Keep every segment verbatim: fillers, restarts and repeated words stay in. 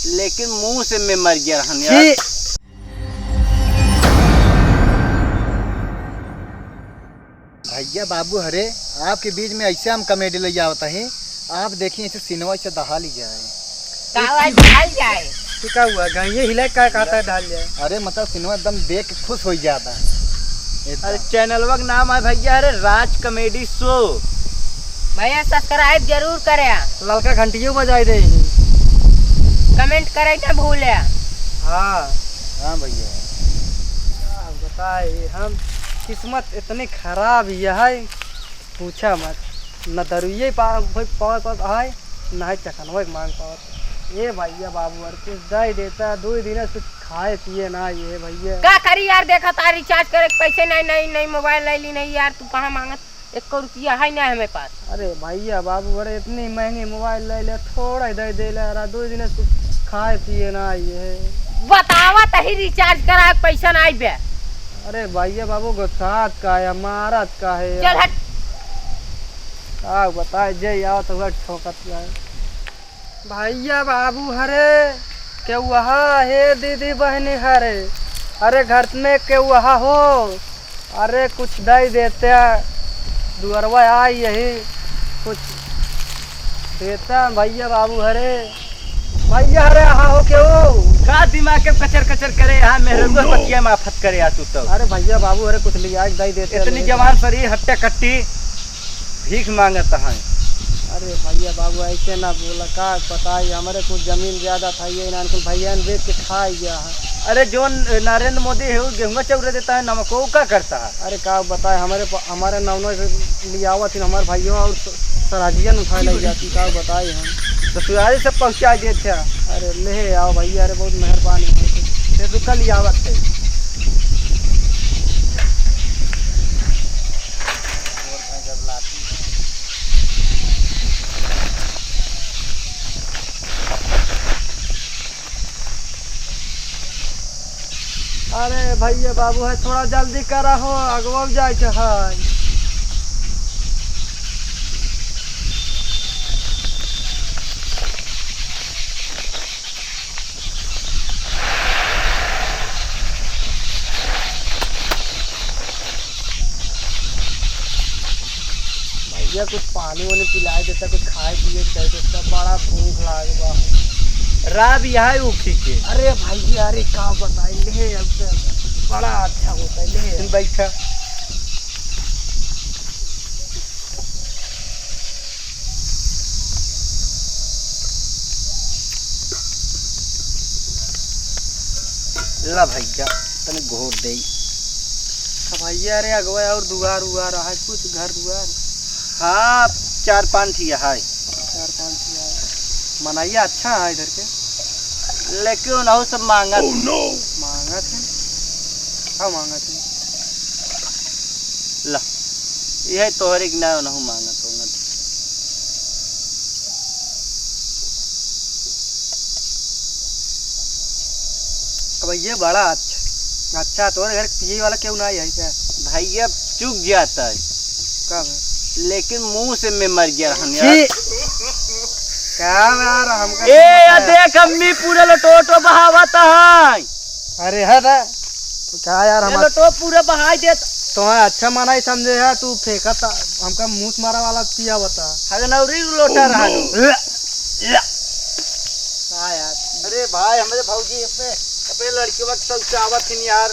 लेकिन मुंह से मैं मर गया रहन यार। छी! भैया बाबू हरे, आपके बीच में ऐसे हम comedy ले आवत ही, आप देखिए ऐसे सिनवा से दहा ली जाए। का हुआ, ढाल जाए? तो का हुआ? गाइए हिला का कहता है ढाल जाए? अरे मतलब सिनवा एकदम देख के खुश हो जाता है। एकदम। अरे चैनलवा के नाम है भैया, अरे राज comedy show। भैया subscribe जरूर करे। ललका घंटियो बजाई दे। Comment करे ना भूले। हाँ। हाँ भैया। का बताए हम, किस्मत इतनी खराब यह है, पूछा मत। न दरुइये पा, पा, पा, पा, आए। नाहीं चखनवा के मांग पावत। ए भैया बाबू, अरे कुछ दे देता, दो दिन से कुछ खाए पिए ना, ये भैया। का करी यार, देखा तार recharge करे के पैसे नहीं, नहीं, नहीं mobile ले ली, नहीं यार, तू कहाँ मांगत, एक रुपया है ना हमें पास। अरे भैया बाबू, अरे इतनी महंगी mobile ले ले, थोड़ा ही दे दे ले यार, दो दिन से कुछ खाए पिए ना, ये। बतावा तही recharge करा के पैसा ना आइबे। अरे भैया बाबू, गुस्सात का है, मारत का है यार? चल हट। का बताए, जे आवत हुआ ठोकत जाए। भैया बाबू हरे, केहू हा हे दीदी बहनी हरे, अरे घर में केहू हा हो, अरे कुछ दे देते, दुअरवा आई यही, कुछ देता भैया बाबू हरे। भैया हरे, आहा हो केहू? का दिमाग के कचर कचर करे, यहाँ मेहररुआ पतिया में आफत करे आ तू तो। अरे भैया बाबू हरे, कुछ लिया के दे देते इतनी ले। जवान शरीर हट्टा कट्टी। भीख मांगत हैं। अरे भैया बाबू, ऐसे ना बोला, का बताई, हमरे कुछ जमीन ज्यादा था, ये इनान कुल भैया ने बेच के खा गया है। अरे, जो नरेंद्र मोदी है, वो गेहूं चौरे देता है, नमको का करता है? अरे, का बताए, हमरे प-, हमरे नवनो से लियावत थी, हमारे भैया और स-, सराजियन उठाए ले जाती, का बताई हम। ससुरारी सब पहुंचा देते हैं। अरे, ले आओ भैया, अरे, बहुत मेहरबानी है। फिर रुका लियावत है। अरे भैया बाबू है, थोड़ा जल्दी करा हो, अगवा जाए के है। भैया कुछ पानी वानी पिलाए देता, कुछ खाए पिए के दे देता, बड़ा भूख लागे बा। राब यहाँ उखी के। अरे भैया, अरे का बताई ले, अब तो बड़ा अच्छा होता है ले। तुम बैठा। ला भैया, तनी घोर दे। अब भैया, अरे अगवा और दुआर उआर है, कुछ घर दुआर? हाँ, चार पाँच ठिया है। चार पाँच ठिया है। मनैया अच्छा है इधर के। लेकिन उनहु सब मांगत। Oh, no! मांगत है? का मांगत है? ला, यह तोहरे के ना उनहु मांगत होंगत। अब ये बड़ा अच्छा, अच्छा, तोरे घर पिए वाला केहू ना आई है क्या? भैया चुक जाता है। का भाई? लेकिन मुंह से मैं मर गया रहन यार। छी! का यार, हमका ए, समझ या आया। देख अम्मी पूरा लोटो बहावत है। अरे हट। का यार, ये हम लोटो पूरा बहाई देत। तोहे अच्छा मनाई समझे है, तू फेंकत, हमका मूस मारा वाला पिया बता। हगनौरी लोटा रहनु। का यार? अरे भाई, हमरे भौजी अपने, अपने लड़कियों के शौचावत हिन यार।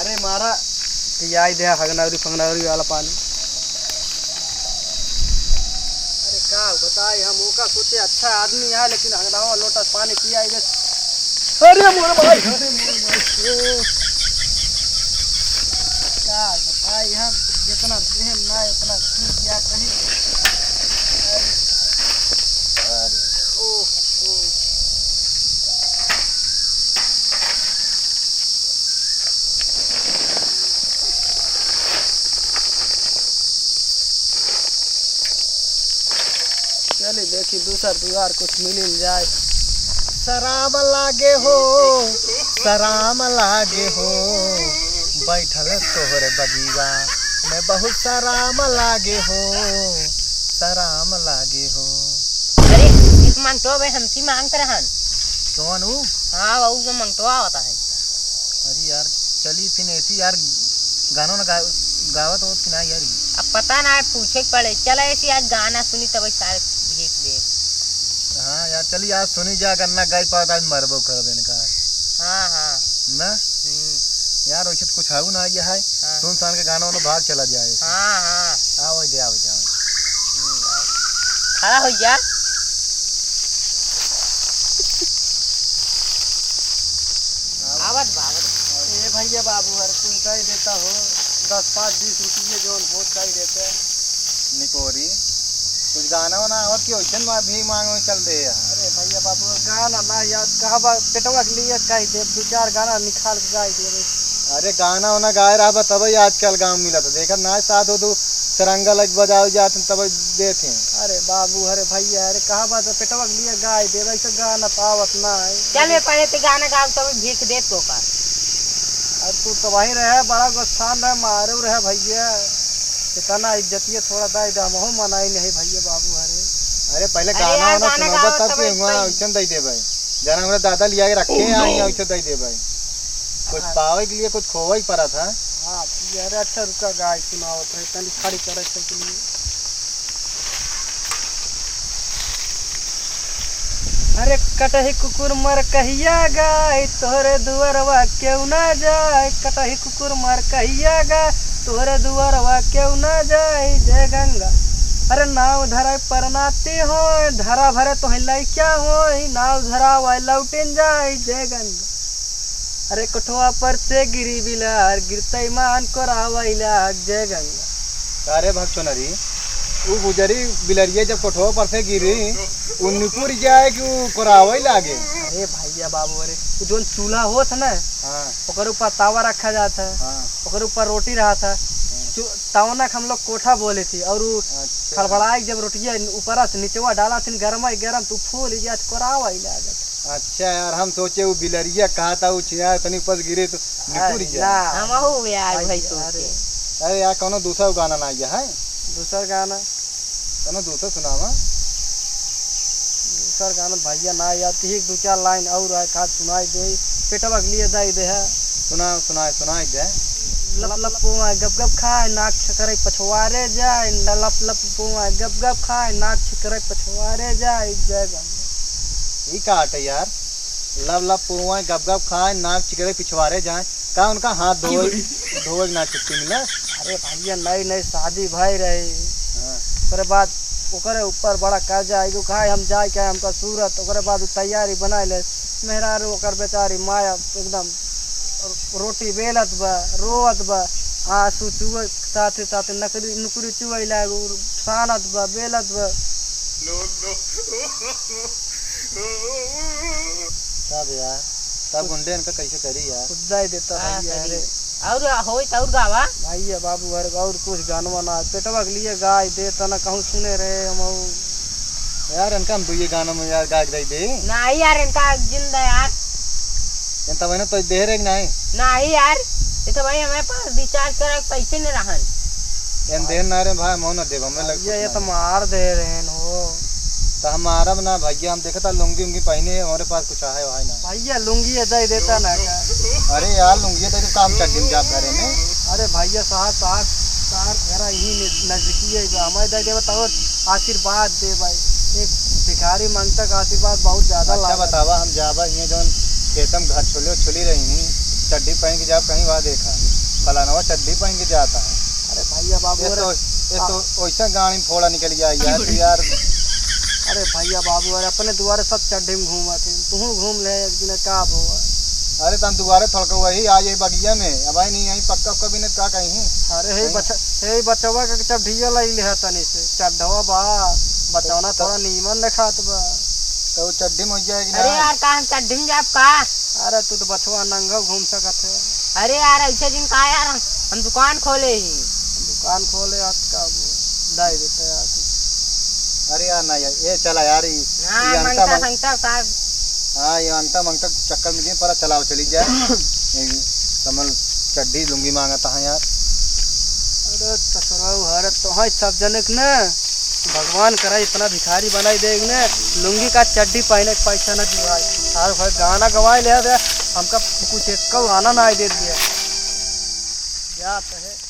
अरे मारा, पियाई दे हगनौरी फंगनौरी वाला पानी। अरे का बताई हम, ओका सोचे अच्छा आदमी है, लेकिन हगनवा लोटा पानी पियाई दे। अरे मोर भाई, अरे मोर भाई, ओ। का बताई हम, जितना देह ना उतना पी गया कहीं। अरे, अरे, ओ, ओ। चली देखी दूसर दुआर कुछ मिलिन जाए। सराम लागे हो, सराम लागे हो, बैठल तोहर बगीवा में बहुत सराम लागे हो, सराम लागे हो। अरे, एक मन तो अबे हमसी मांगत रहन। कौन ऊ? हाँ, ऊ जो मंगतवा आवत है। अरे यार, चली फिर ऐसी यार, गाना ना गा-, गावत होत कि ना यार? अब पता ना है, पूछे के पड़े। चला ऐसी आज गाना सुनी, तब सारे भेज दे। हाँ यार, चली आज सुनी जा, अगर ना गाई पावत आज मरबो करब इनका। हाँ, हाँ। ना? हम्म। यार, वैसे तो कुछ हाउ ना आइया है। हाँ। सुनसान के गाना वाला भाग चला जाए। हाँ, हाँ। आवे दे, आवे दे, आवे दे। हम्म, आवे। खड़ा हो जा। आवत बा, आवत बा। ए भैया बाबू, हर कुछ दे देता हो, दस, पाँच, बीस रुपये जोन होत दे देते। निकोरी, कुछ गाना वाना आवत कि वैसन मा-, भी मांग में चल दे यार। अरे भैया बाबू, गाना ना यार, कहा बा, पेटवा के लिए कह दे, दो चार गाना निकाल के गाई दे। अरे गाना वाना गाए रहा बा, तबे आजकल गाँव मिलत है। देखत ना साथ हो तो सरंगा लग बजाओ जात हैं, तबे देत हैं। अरे बाबू, अरे भैया, अरे कहा बा, तो पेटवा के लिए गाई दे, वैसे गाना तो आवत ना है। चल बे, पहले ते गाना गाओ, तबे भीख दे तो का। अब तू तो वही रहे, बड़ा गोस्थान रहे, मारू रहे भैया। इतना इज्जतिया थोड़ा दे दे, हमहू मनाई नहीं भैया बाबू हरे। अरे पहले अरे गाना यार, वाना गाना सुनाबा गाओ तब तब के हुआ भाई। वैसन दे दे भाई। गाना हमरा दादा लिया के रखे हैं, आई वैसे दे दे भाई। कुछ हाँ। पावे के लिए कुछ खोवा ही पड़ा था। हाँ, अरे अच्छा रुका, गाय सुनावत है, तनी खड़ी करे के लिए। अरे कटही कुकुर मर कहिया गाय, तोहरे दुआरवा केहू ना जाय। कटही कुकुर मर कहिया गाय, तोहरे दुआरवा केहू ना जाय। जय गंगा। अरे नाव धराय परनाती होय, धरा भरे तोहे लइका होय, नाव धरावाय लौटिन जाय। जय गंगा। अरे कोठवा पर से गिरी बिलार, गिरतई मान कोरावई लाग। जय गंगा। अरे भगचोनरी, उ बुजरी बिलरिया जब कोठवा पर से गिरी, उ निकुर जाए कि उ कोरावई लागे? अरे भैया बाबू, अरे उ जोन चूल्हा होत है ना, हाँ। ओकर ऊपर तावा रखा जात है, हाँ। ओकर ऊपर रोटी रहत है। हाँ। चू-, तावना के हम लोग कोठा बोले थी, और उ अच्छा। खड़बड़ाए जब रोटिया ऊपर से निचवा डाला थी, गरमा गरम, तो फूल जात, कोरावई लागत। अच्छा यार, हम सोचे उ बिलरिया कहा था, उ चिया तनी ऊपर से गिरे तो निकुर अरे जाए। ना। हमहू यार भाई, वही सोचे। अरे यार, कौनो दूसरा गाना ना आइया है? दूसर गाना? कौनो दूसर सुनावा। दूसर गाना भैया ना यार, ठीक दो चार लाइन और आए, कहा सुनाई दे, पेटवा के लिए दे दे है। सुना, सुनाए, सुनाई दे। लप लप पोआ गप गप खाए, नाक छकरे पछवारे जाए। लप लप पोआ गप गप खाए, नाक छकरे पछवारे जाए। जय गंगा। ई का हटे यार? लप लप पोआ गप गप खाए, नाक छकरे पिछवारे जाए। का उनका हाथ धोए, धोए के ना छुट्टी मिला? अरे भैया, नई नई शादी भई रही। हाँ। ओकरे बाद ओकरे ऊपर बड़ा कर्जा आई, उ कहा हम जाए के हमका सूरत। ओकरे बाद उ तैयारी बनाए ले, मेहरारू ओकर बेचारी माया एकदम रोटी बेलत बा, रोवत बा, आंसू चुए साथे साथे नकरी, नुकरी चुए लाग, उ सानत बा, बेलत बा। तब यार, तब गुंडे इनका कैसे करी यार? खुदा ही देता का भैया करी? रे। और होई त और गावा। भैया बाबू, अरे और कुछ गानवा ना, पेटवा के लिए गाय दे तना कहूँ सुने रहे हम। यार, इनका हम दुइये गाना में यार गा के दे दे। नाही यार, इनका जिंदा यार। इनका मैंने तो दे रहे कि नाही? नाही यार, ये तो भाई हमारे पास रिचार्ज करे के पैसे नहीं रहन। एन देन ना रे भाई, मौन देब, हमें लग ये, ये तो मार दे रहे हैं हो। तो हम मारब ना भैया, हम देखता लुंगी उंगी पहने, हमारे पास कुछ है वही ना। भैया लुंगी ये दे देता ना का? अरे यार, लुंगी दे देता, हम चड्डी में जाब घरे में। अरे भैया साहब, साहब, साहब घर यही न-, नजदीकी है, हमें दे देबा तो आशीर्वाद दे भाई। एक भिखारी मंगता का आशीर्वाद बहुत ज्यादा अच्छा लागत। बतावा, हम जाबा हियाँ जौन खेतम घर छोले छोली रही हैं, चड्डी पहन के जाब कहीं वहाँ देखा, फलानवा चड्डी पहन के जाता है। अरे भैया बाबू, ये अरे तो, ये आ- तो वैसा गाड़ी में फोड़ा निकल गया यार, तू यार। अरे भैया बाबू, अरे अपने दुआरे सब चड्डी में घूमत हैं, तू घूम ले एक दिन का बोआ। अरे तम दुआरे थोड़का वही आ जाए बगिया में, अब आई नहीं आई पक्का उक्का भी नहीं का कहीं। अरे हे कहीं? बच-, हे बचवा के चड्ढिया लाई ले तनी से, चड्ढवा बा, बचौना तो थोड़ा नीमन देखात बा। तो वो चड्ढी में हो जाए कि अरे ना? यार, का हम चड्ढी में जाब का? अरे तू तो बचवा नंगा घूम सकत है। अरे यार, ऐसे दिन का यार, हम, हम दुकान खोले ही। दुकान खोले आज का वो दाई देते यार तू। अरे यार ना यार, ये चला यार, ये, हाँ, ये अंगठा मंगता मंग- संगता का। हाँ, ये अंगठा मंगता चक्कर में जिन परा चलाओ चली जाए। ये कमल चड्ढी लुंगी मांगता है यार। अरे ससुराल, अरे तो है सब जने के ना। भगवान करा इतना भिखारी बनाई दे इन्हें, लुंगी का चड्डी पहने के पैसा न दिवाए। साल भर गाना गवाए ले दे, हमका कुछ एक गाना ना दे दिया। जात है।